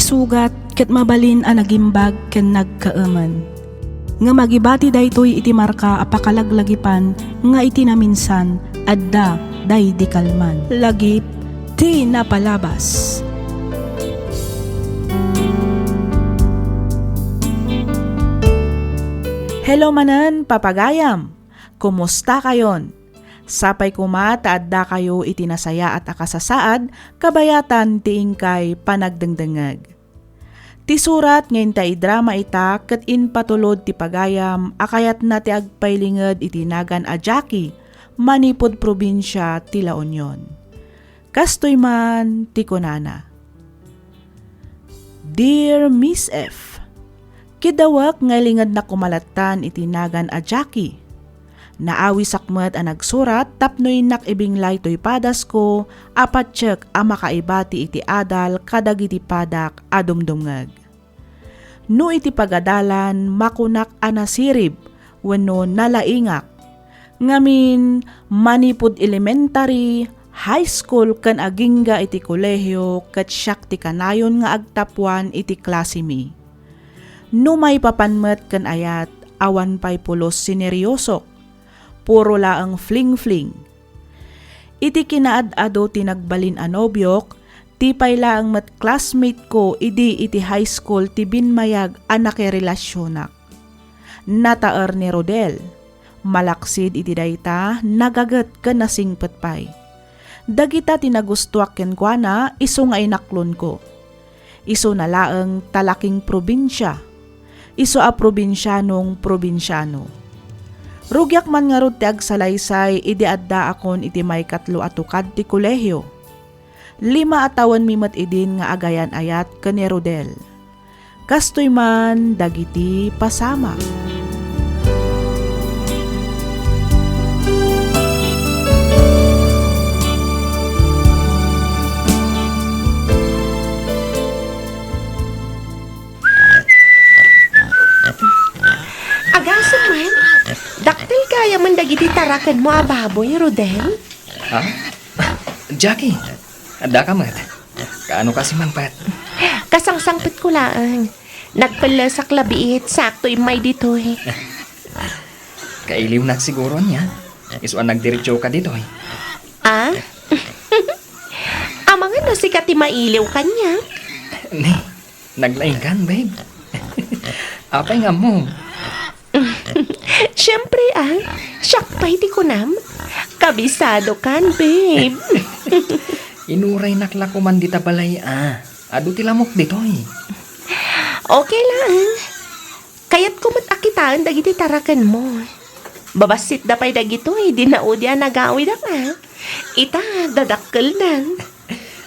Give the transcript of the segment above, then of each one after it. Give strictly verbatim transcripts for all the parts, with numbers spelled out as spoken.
Sugat ket mabalin a nagimbag ken nagkaemen. Ngem agibati daytoy iti marka a pakalaglagipan nga iti naminsan adda daydi kalman. Lagip ti napalabas. Hello manen, papagayam! Kumusta kayon? Sapay koma ta adda kayo iti nasayaat a kasasaad kabayatan ti inkay panagdengdengngeg. Ti surat nga inta idrama ita ket impatulod ti pagayam a kayatna ti agpailinged iti nagan a Jackie manipud probinsia ti La Union. Kastoy man ti kunana, "Dear Miss F, kidawek nga ilingednak koma lattan iti nagan a Jackie. Naawisak met a nagsurat tapno innak ibinglay toy padasko a patiek a makaibati iti adal kadagiti padak a dumdumngeg. No iti pagadalan, makunak a nasirib wenno nalaingak. Ngamin, manipud elementary, high school ken agingga iti kolehio ket siak ti kanayon nga agtapuan iti klasemi. No maipapan met ken ayat, awan pay pulos sineryosok. Puro laeng fling-fling. Iti kinaad-ado ti nagbalin a nobiok, ti pay laeng met classmate ko idi iti high school ti binmayag a nakirelasionak. Nataer ni Rodel. Malaksid iti dayta, nagaget ken nasingpet pay. Dagita ti nagustoak kenkuana isu nga inaklonko. Isuna laeng talaking probinsia. Isu a probinsianong probinsiano. Rugiak man ngarud ti agsalaysay idi addaakon iti maikatlo a tukad ti kolehio. Lima a tawenmi met idin nga agayan-ayat ken ni Rodel. Kastoy man dagiti pasamak. Agasem man, dakkel gayamen dagiti tarakenmo a baboy, Rodel. Ha? Jackie, addaka met. Kaano kasi mangpet? Kasangsangpetko laeng. Nagpellesak labiit, sakto immay ditoy. Kailiwnak siguro ania. Isu a nagdiretsoka ditoy. Ah? Amangan no sika ti mailiw kaniak? Ni, naglaingkan, babe. Apay nga ammom? Siyempre, ah. Siak pay ti kunam. Kabisadokan, babe. Inuraynak la koman dita balay, ah. Adu ti lamok ditoy. Okay lang. Kayatko met a kitaen dagiti tarakenmo. Babassitda pay dagitoy, dinaudi a nagawid a nga. Ita, dadakkeldan.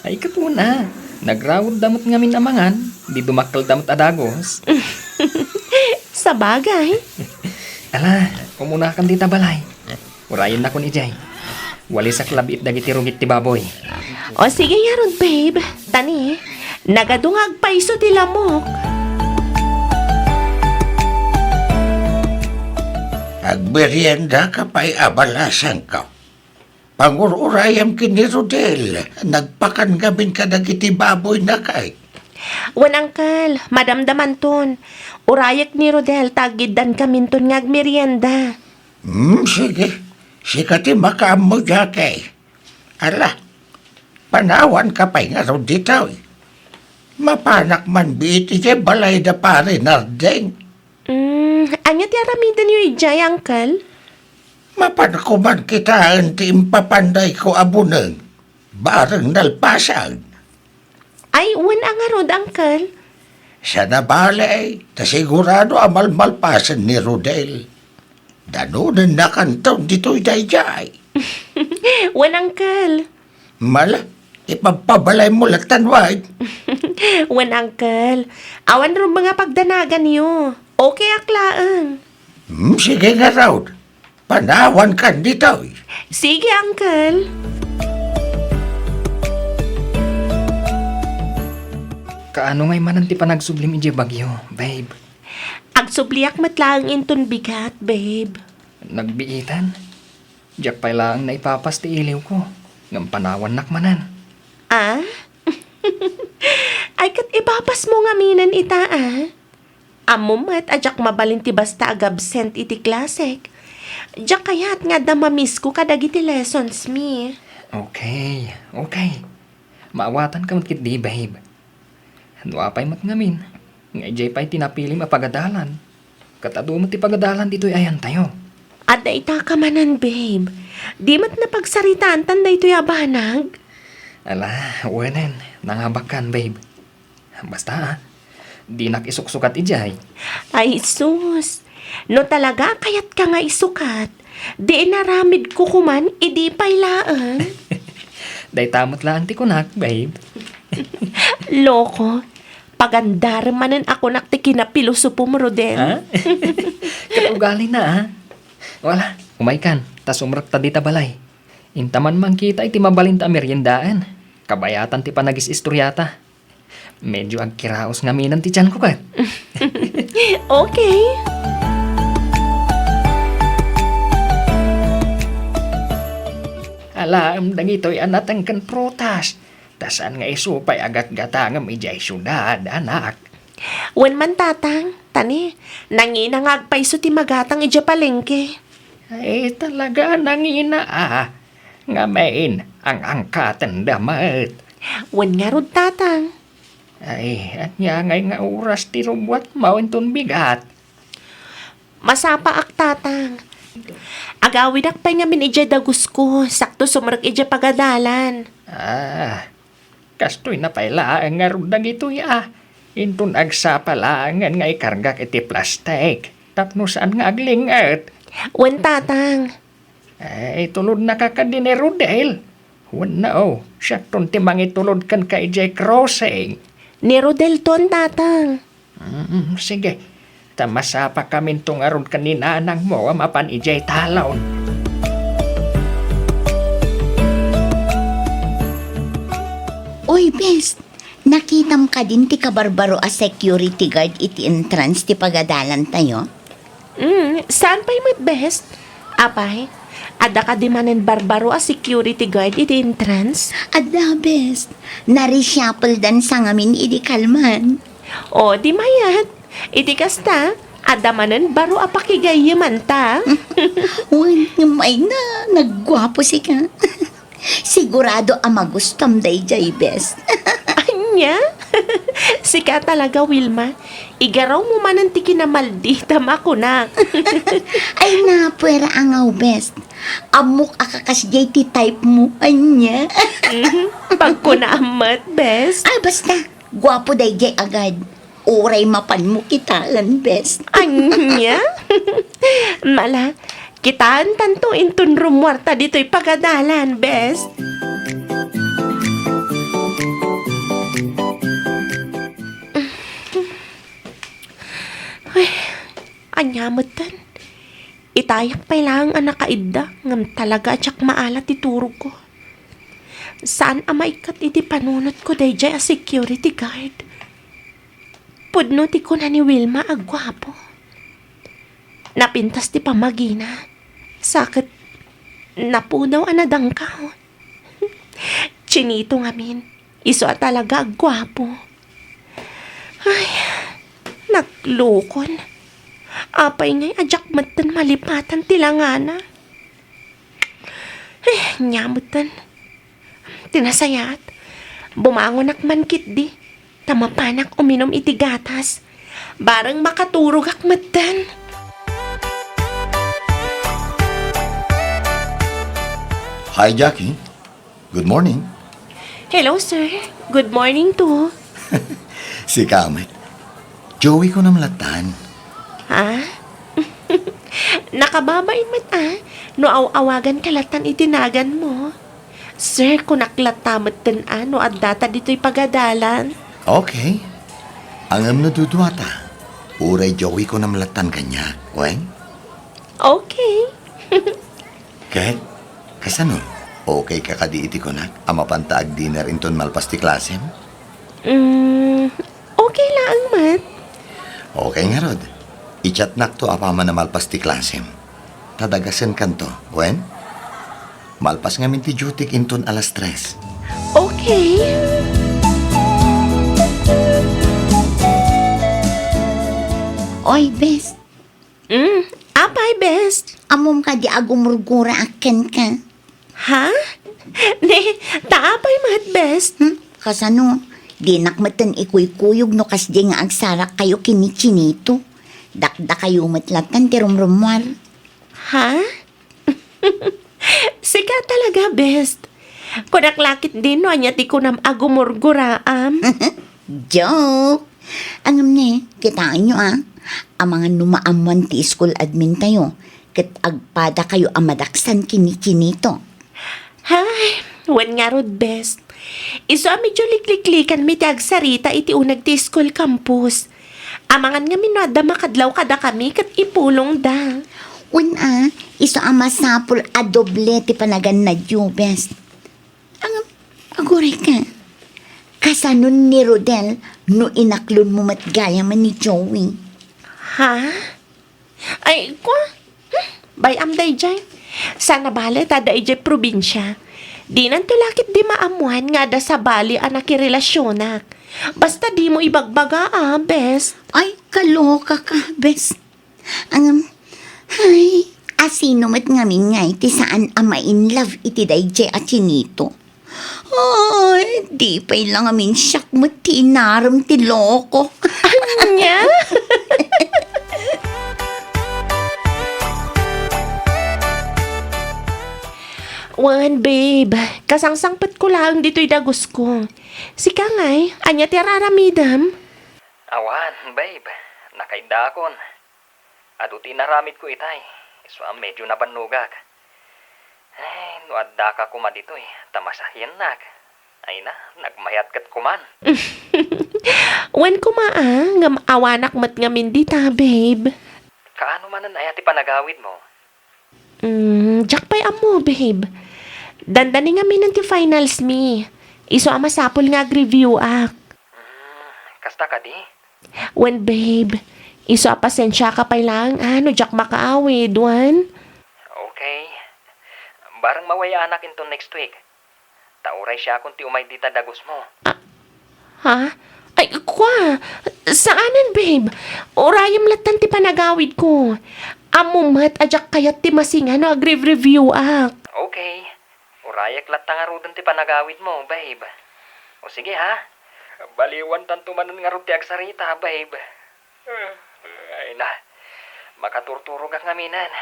Ay, kapuna. Nagrawodda met ngamin a mangan, di dumakkelda met a dagus. Sabagay. Ala, umunakan dita balay. Urayennakon idiay. Walisak labiit dagiti rugit ti baboy. O, sige ngarud, babe. Tani, nagadu nga agpayso ti lamok. Agmeriendaka pay a balasangko. Pangur-urayam ken ni Rodel, nagpakan ngamin kadagiti baboyna kay. Wen, Uncle, madamdamanton. Urayek ni Rodel ta aggiddankaminton nga agmerienda. Hmm, sige. Sika ti makaammo, Jackie. Ala, panawanka pay ngarud ditoy. Mapanak man biit idiay balay da Pare Nardeng. Hmm, ania ti aramidenyo idiay, Uncle? Mapanko man kitaen ti impapandayko a buneng, bareng nalpasan. Ay, wen a ngarud, Uncle. Saan a bale, ta sigurado a malmalpasen ni Rodel. Danonennakanton ditoy daydiay. Wen, Uncle. Mala, ipagpabalaymo latta, wen. Wen, Uncle. Awan rumbeng a pagdanaganyo. Okay ak laeng. Hmm, sige ngarud. Panawankan ditoy. Sige, Uncle. Kaano ngay manen ti panagsublim idiay bagyo, babe? Agsubliak met laeng inton bigat, babe. Nagbiitan? Diak pay laeng naipapas ti iliwko, ngem panawannak manen. Ah? Ay, ket, iba Pasmo ngaminen ita, a. Ammom met a diak mabalin ti basta agabsent iti klasek. Diak kayat nga adda mamisko kadagiti lessons mi. Okay, okay. Maawatanka met ketdi, babe. No apay met ngamin, nga idiay pay ti napilim a pagadalan, ket adu met ti pagadalan ditoy ayantayo. Adda itaka manen, babe. Di met napagsaritaantan daytoy a banag? Ala, wenen, nangabakan, babe. Basta, a, dinak isuksukat idiay. Ay, sus! No talaga a kayatka nga isukat, di inaramidko koman idi pay laeng. Dayta met laeng ti kunak, babe. Loko, pagandarem manen a kunak ti kinapilosopom, Rodel. Ha? Ket ugalina, a. Wala, umaykan, ta sumrekta dita balay. Inta man mangkita iti mabalinta a meriendaen. Kabayatan ti panagis-istoriata. Medyo agkiraos ngaminen ti tianko ket. Okay. Alaem dagitoy a nateng ken prutas. Ta saan nga isu pay a gatgatangem idiay siudad, anak? Wen man, Tatang. Ta ni, nangina nga agpayso ti magatang idiay palengke. Ay, talaga a nangina, a. Ngamin, ang-angkatenda met. Wen ngarud, Tatang. Ay, ania ngay nga oras ti rubbuatmo inton bigat? Masapaak, Tatang. Agawidak pay ngamin idiay dagusko, sakto sumrek idiay pagadalan. Ah, kastoy na pay laeng ngarud dagitoy, a. Inton agsapa laengen nga ikargak iti plastik, tapno saan nga agling-et. Wen, Tatang. Eh, itulodnaka kadi ni Rodel? Wenno, siakton ti mangitulod kenka idiay crossing. Ni Rodelton, Tatang. Mm, sige. Ta masapakaminto ngarud ken ni nanangmo a mapan idiay talon. Oy, Bes, nakitam kadin ti kabarbaro a security guard iti entrance ti pagadalantayo? Mm, saan pay met, Bes? Apay, adda kadi manen barbaro a security guard iti entrance? Adda, Bes. Na-reshuffle-dan sa ngamin idi kalman. O, di mayat. Iti kasta, adda manen baro a pakigayyemanta. Wen, ngem ay na, nagguapo sika. Sigurado a magustom daydiay, Bes. Ania? Sika talaga, Wilma. Igarawmo manen ti kinamalditam a kunak. Ay, napuera a ngaw, Bes. Ammok a kakasdiay ti type mo. Ania? Mhm. Pagkunaam met, Bes. Ay, basta. Guapo daydiay agad. Uray mapanmo kitaen, Bes. Ania? Mala, kitaentanto inton rummuarta ditoy pagadalan, Bes. Ay, ania metten? Itayak pay laeng a nakaidda, ngem talaga a diak maala ti turogko. Saan a maikkat iti panunotko daydiay a security guard. Pudno ti kuna ni Wilma a guapo. Napintas ti pammagina. Sa ket napudaw a nadangkaw. Chinito ngamin, isu a talaga a guapo. Ay, naglukon. Apay ngay a diak metten malipatan ti langana? Eh, ania metten. Ti nasayaat, bumangonak man ketdi, ta mapanak uminum iti gatas. Bareng makaturogak metten. Hi, Jackie. Good morning. Hello, sir. Good morning too. Sika met. Joey ko namlatan. Ha? Nakababain met, a, no aw-awagan ka latan iti naganmo. Sir, kunak latta metten a no addata ditoy pagadalan. Okay. Ngem no duduata, uray Joey ko namlatan kaniak, wen? Okay. Ket, kasano? Okay ka kadi iti kunak a mapanta agdinner inton malpas ti klasem? Mm, okay laeng met. Okay ngarud. I-chatnakto apaman a malpas ti klasem. Ta dagasenkanto, wen? Malpas ngamin ti dutyk inton alas tres. Okay. Oy, bes. Mm, apay, bes? Ammom kadi a gumurguraak kenka? Ha? Ne, ta apay met, bes? Hmm? Kasano? Dinak metten ikuykuyog no kasdiay nga agsarakkayo ken ni Chinito. Dakdakayo met latta ti rumrummuar. Ha? Sika talaga, bes. Kunak la ketdin no ania ti kunam a gumurguraam. Joke! Ngem ne, kitaenyo a, amangan no maammoan ti school admintayo, ket agpadakayo a madaksan ken ni Chinito. Hay, wen ngarud, bes. Isu a medyo likliklikanmi ti agsarita iti uneg ti school campus. Amangan ngamin no adda makadlaw kadakami ket ipulongda. Wen a, isu a masapul a doble ti panagannayo, bes. Ngem, agurayka. Kasanon ni Rodel no inaklonmo met gayamen ni Joey? Ha? Ay, kua? Hmm, bay-am daydiay. Saan a bale ta adda idiay probinsia. Dinanto la ketdi maammoan nga adda sabali a nakirelasionak. Basta dimo ibagbaga, a, bes. Ay, kaloka ka, bes. Ngem, ay, asino met ngamin ngay ti saan a ma-in love iti daydiay a Chinito? Ay, di pay la ngamin siak met ti inarem ti loko. Ania? Wen, babe, kasangsangpetko laeng ditoy dagusko. Sika ngay, ania ti ar-aramidem? Awan, babe, nakaiddaakon. Adu ti inaramidko itay, isu a medyo nabannogak. Ay, no addaka koma ditoy, ta masakiennak. Ay na, nagmayat ket koman. Wen koma a, ngem awanak met ngamin dita, babe. Kaano manen aya ti panagawidmo? Mm, diak pay ammo, babe. Dandani ngaminen ti finals mi. Isu a masapul nga agreview ak. Mm, kasta kadi? Wen, babe, isu a pasensiaka pay laeng a no diak makaawid, wen? Okay. Bareng maway-anak inton next week. Ta uray siakon ti umay dita dagusmo. Ah, ha? Ay, kua, saanen, babe. Urayem lattan ti panagawidko. Ammom met a diak kayat ti masinga no agrevrevyuak. Okay. Urayek latta ngaruden ti panagawidmo, babe. O sige, ha? Baliwantanto manen ngarud ti agsarita, babe. Ay na, makaturturogak ngaminen.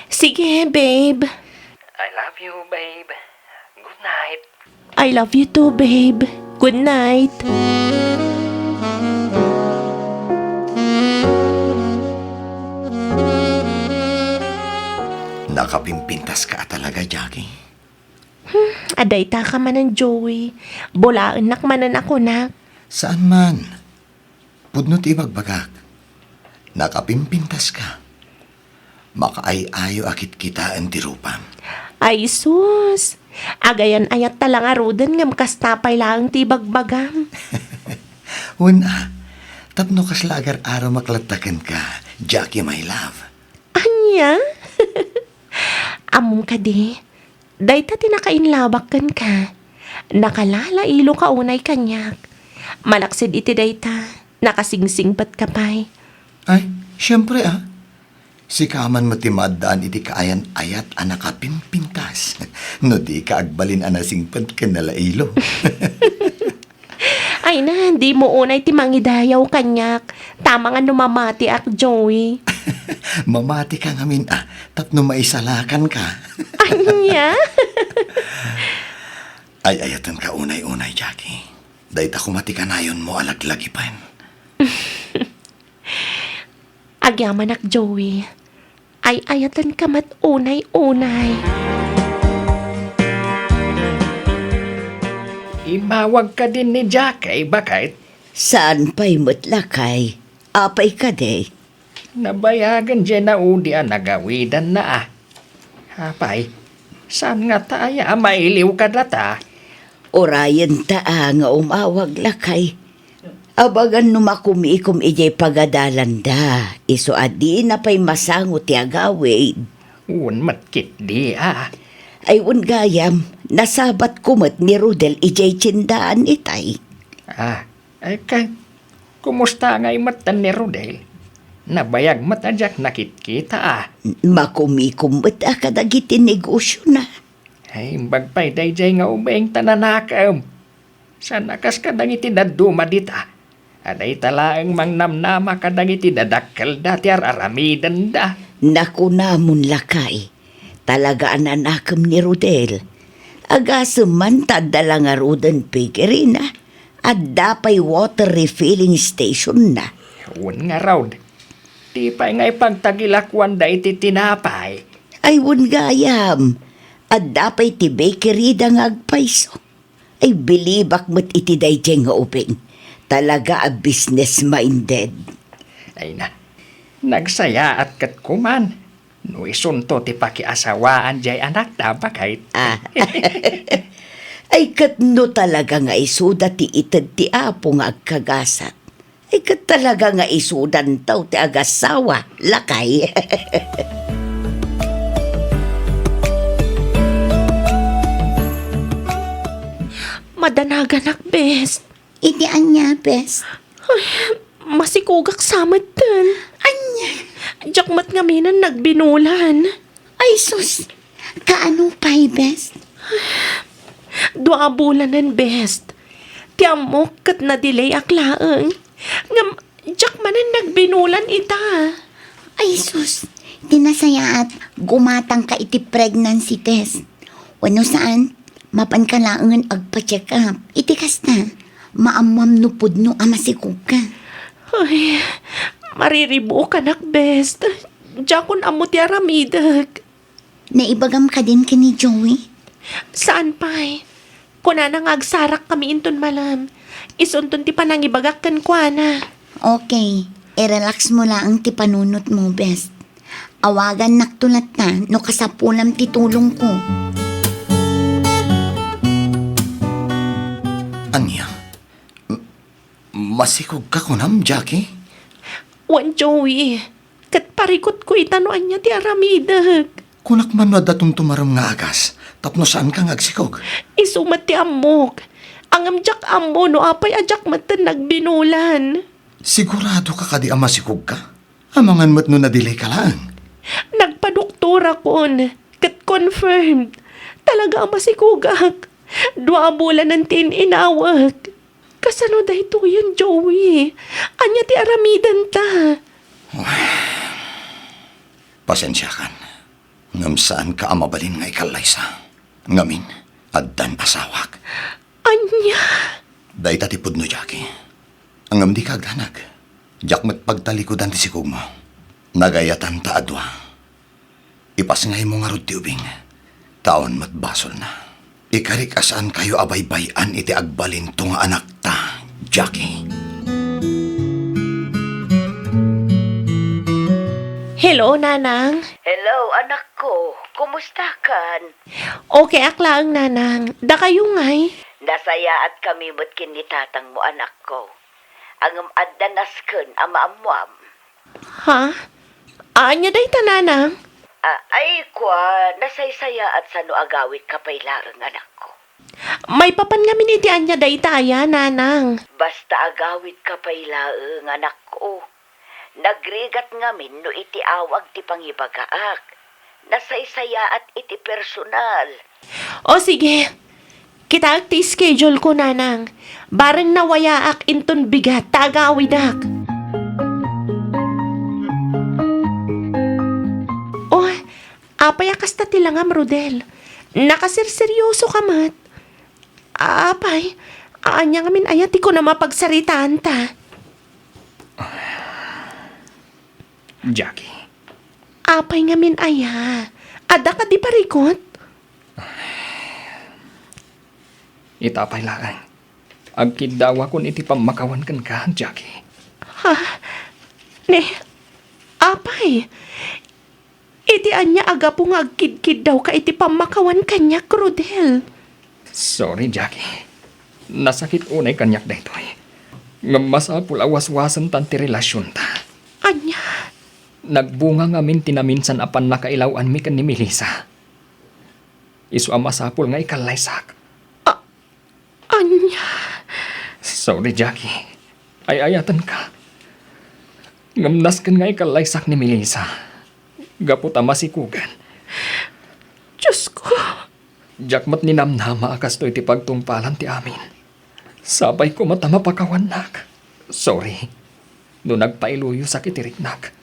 Sige, babe. I love you, babe. Good night. I love you too, babe. Good night. Nakapimpintas ka talaga, Jackie. Hmm, adda ita ka manen, Joey. Bulaennak manen a kunak. Saan man. Pudno ti ibagbagak. Nakapimpintas ka. Makaay-ayo a kitkitaen ti rupam. Ay, sus! Agayan-ayat ta la ngaruden ngem kasta pay laeng ti ibagbagam. Wen a, tapno kasla agar-aramak latta kenka, Jackie, my love. Ania? Ammom kadi, dayta ti nakainlabak kenka. Nakalalailo ka unay kaniak. Malaksid iti dayta, nakasingsingpet ka pay. Ay, siempre, a. Sika man met ti maaddaan iti kaayan-ayat a nakapimpintas. No di ka agbalin a nasingpet ken nalailo. Ay na, dimo unay ti mangidayaw kaniak. Tama nga no mamatiak, Joey. Mamati ka ngamin, a, tapno maisalakan ka. Ania? Ay-ayaten ka unay-unay, Jackie. Dayta koma ti kanayonmo a laglagipen. Agyamanak, Joey. Ay-ayaten ka met unay-unay. Immawag kadin ni Jack, ay baket? Saan pay met, lakay? Apay kadi? Nabayagen diay naudi a nagawidanna a. Apay, saan ngata aya a mailiw kadata? Urayenta a nga umawag, lakay. Abangan no makumikom idiay pagadalanda, isu a dina pay masango ti agawid. Wen met ketdi a. Ay, wen gayam, nasabatko met ni Rodel idiay tiendaan itay. A, ay ket, kumusta ngay metten ni Rodel? Nabayag met a diak nakitkita a. Makumikom met a kadagiti negosiona. Ay, imbag pay daydiay nga ubing ta nanakem. Saan a kas kadagiti dadduma dita, a dayta laeng mangnamnama kadagiti dadakkelda ti ar-aramidenda. Nakunamon, lakay, talaga a nanakem ni Rodel. Agasem man ta adda la ngaruden bakery-na. Adda pay water refilling station-na. Wen ngarud, di pay nga ipagtagilakuanda iti tinapay. Ay, wen gayam, adda pay ti bakery-da nga agpayso. Ay, bilibak met iti daydiay nga ubing. Talaga a business-minded. Ay na, nagsayaat ket kuman. No isunto ti pakiasawaan diay anakta, baket. Ah. Ay, ket no talaga nga isuda ti ited ti Apo nga agkagasat, ay, ket talaga nga isudantaw ti agasawa, lakay. Madanaganak, bes. Iti ania, bes? Ay, masikogak sa metten. Ania? Diak met ngaminen nagbinulan. Ay, sus! Kaano pay, bes? Dua a bulanen, bes. Ti ammok ket nadilayak laeng. Ngem, diak manen nagbinulan ita. Ay, sus! Ti nasayaat, gumatangka iti pregnancy test. Wenno saan, mapanka laengen agpa-check up. Iti kasta, maammoam no pudno a masikogka. Ay, mariribuokanak, bes. Diakon ammo ti aramidek. Naibagam kadin ken ni Joey? Saan pay. Kunana nga agsarakkami inton malem. Isunton ti panangibagak kenkuana. Okay, i-relaxmo laeng ti panunotmo, bes. Awagannakto latta no kasapulam ti tulongko. Ania? M-, masikogka kunam, Jackie? Wen, Joey. Ket parikutko ita no ania ti aramidek. Kunak man no adda tumtumarem nga agas tapno saanka nga agsikog. Isu met ti ammok. Ngem diak ammo no apay a diak metten nagbinulan. Siguradoka kadi a masikogka? Amangan met no nadilayka laeng. Nagpadoktorakon, ket confirmed. Talaga a masikogak. Dua a bulanen ti in-inawek. Kasano daytoyen, Joey? Ania ti aramidenta? Pasensiakan, ngem saanka a mabalin nga ikallaysa. Ngamin, addan asawak. Ania? Dayta ti pudno, Jackie. Ngem dika agdanag. Diak met pagtalikudan ti sikogmo. Nagayatanta a dua. Ipasngaymo ngarud ti ubing, ta awan met basolna. Ikarik a saankayo a baybay-an iti agbalinto nga anakta, Jackie. Hello, Nanang. Hello, anakko. Kumustakan? Okay ak laeng, Nanang. Dakayo ngay? Nasayaatkami met ken ni tatangmo, anakko. Ngem adda nasken a maammoam. Ha? Ania dayta, Nanang? A-, ay, kua, nasaysayaat sano agawidka pay laeng, anakko. Maipapan ngamin iti ania dayta aya, Nanang? Basta agawidka pay laeng, anakko. Nagrigat ngamin no iti awag ti pangibagaak. Nasaysayaat iti personal. O sige, kitaek ti schedule ko, Nanang. Bareng nawayaak inton bigat ta agawidak. O, apay a kasta ti langam, Rodel? Nakaserseryoso ka met. Apay, ania ngamin aya ti kunam a pagsaritaanta? Jackie. Apay ngamin aya? Adda kadi parikut? Ita pay laeng. Agkiddawakon iti pammakawan kenka, Jackie. Ha? Ne, apay? Iti ania a gapu nga agkidkiddawka iti pammakawan kaniak, Rodel? Sorry, Jackie. Nasakit unay kaniak daytoy. Ngem masapul a waswasentan ti relasionta. Ania? Nagbunga ngamin ti naminsan a pannakailaw-anmi ken ni Melissa. Isu a masapul nga ikallaysak. A-, ania? Sorry, Jackie. Ay-ayatenka. Ngem nasken nga ikallaysak ni Melissa gapu ta masikugan. Diosko! Diak met ninamnama a kastoy ti pagtungpalan ti amin. Sapay koma ta mapakawannak. Sorry no nagpailuyosak iti riknak.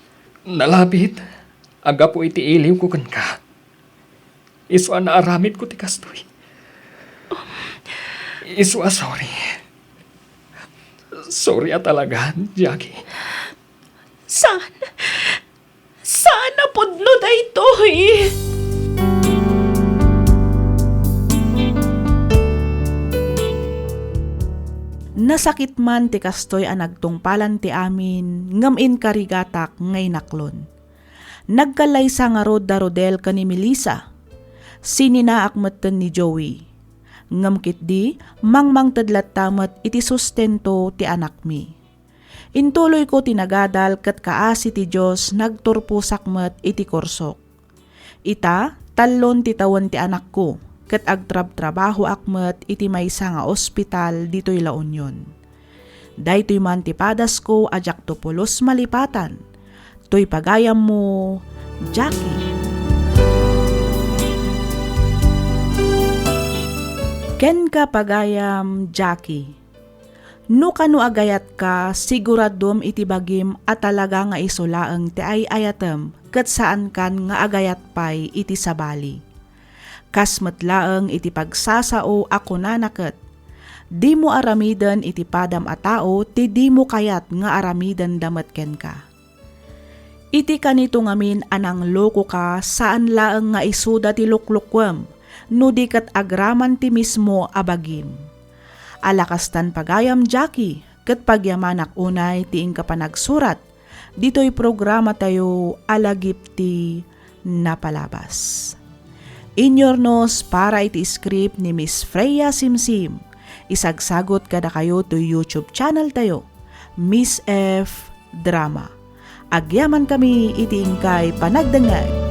Nalabit a gapu iti iliwko kenka. Isu a naaramidko ti kastoy. Isu a sorry. Sorry a talaga, Jackie. Saan? Saan a pudno daytoy? Nasakit man ti kastoy a nagtungpalan ti amin, ngem inkarigatak nga inaklon. Nagkallaysa ngarud da Rodel ken ni Melissa. Sininaak metten ni Joey. Ngem ketdi, mangmangted latta met iti sustento ti anakmi. Intuloyko ti nagadal ket kaasi ti Dios nagturposak met iti kursok. Ita, tallon ti tawen ti anakko, ket agtrabtrabahoak met iti maysa nga ospital ditoy La Union. Daytoy man ti padasko a diakto pulos malipatan. Toy pagayammo, Jackie. Kenka pagayam, Jackie. No kano agayatka, siguradom iti bagim a talaga nga isu laeng ti ay-ayatem ket saankan nga agayat pay iti sabali. Kas met laeng iti pagsasao a kunana ket, "Dimo aramiden iti padam a tao ti dimo kayat nga aramidenda met kenka." Iti kanito ngamin a nanglokoka, saan laeng nga isuda ti luklokuem, no di ket agraman ti mismo a bagim. Ala kastan pagayam, Jackie, ket pagyamanak unay ti inka panagsurat ditoy programatayo a Lagip ti Napalabas. Inyurnos para iti script ni Miss Freya Simsim. Isagsagut kadakayo toy YouTube channel tayo, Miss F Drama. Agyamankami iti inkay panagdengngeg.